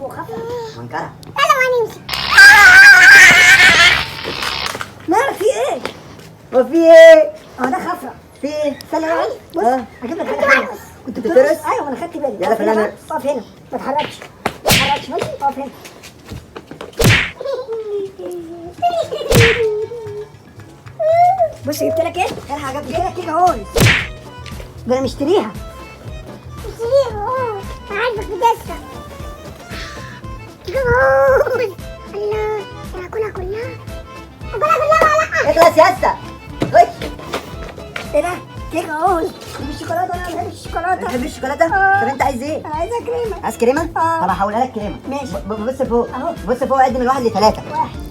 فوق خفرع. منكره. يلا وهنمشي. مالك في ايه؟ هو في ايه؟ اه ده خفرع. في ايه؟ استنى بقى، بص آه. هجيب لك حاجة حلوة. كنت بترقص؟ بترقص؟ ايوه انا خدت بالي. يلا اقف هنا خلينا بقى، نرقص. اقف هنا، ما تتحركش ما تتحركش، ماشي؟ اقف هنا. بص جبت لك ايه؟ الحق جبت لك كيكة اهو، ده انا مشتريها. مشتريها اه، انا عارفك بتسرق. جوز. الله، انا هاكلها كلها، هاكلها كلها ولا لا؟ اخلص يا اسطى، خش. ايه ده؟ كيكة اهو بالشوكولاته، انا ما بحبش الشوكولاتة. بتحب الشوكولاتة؟ آه. طب انت عايز ايه؟ انا عايزها كريمة. عايز كريمة؟ آه. طب هحولها لك كريمة. ماشي. بص فوق. أهو. بص فوق، عد من واحد لثلاثة. واحد.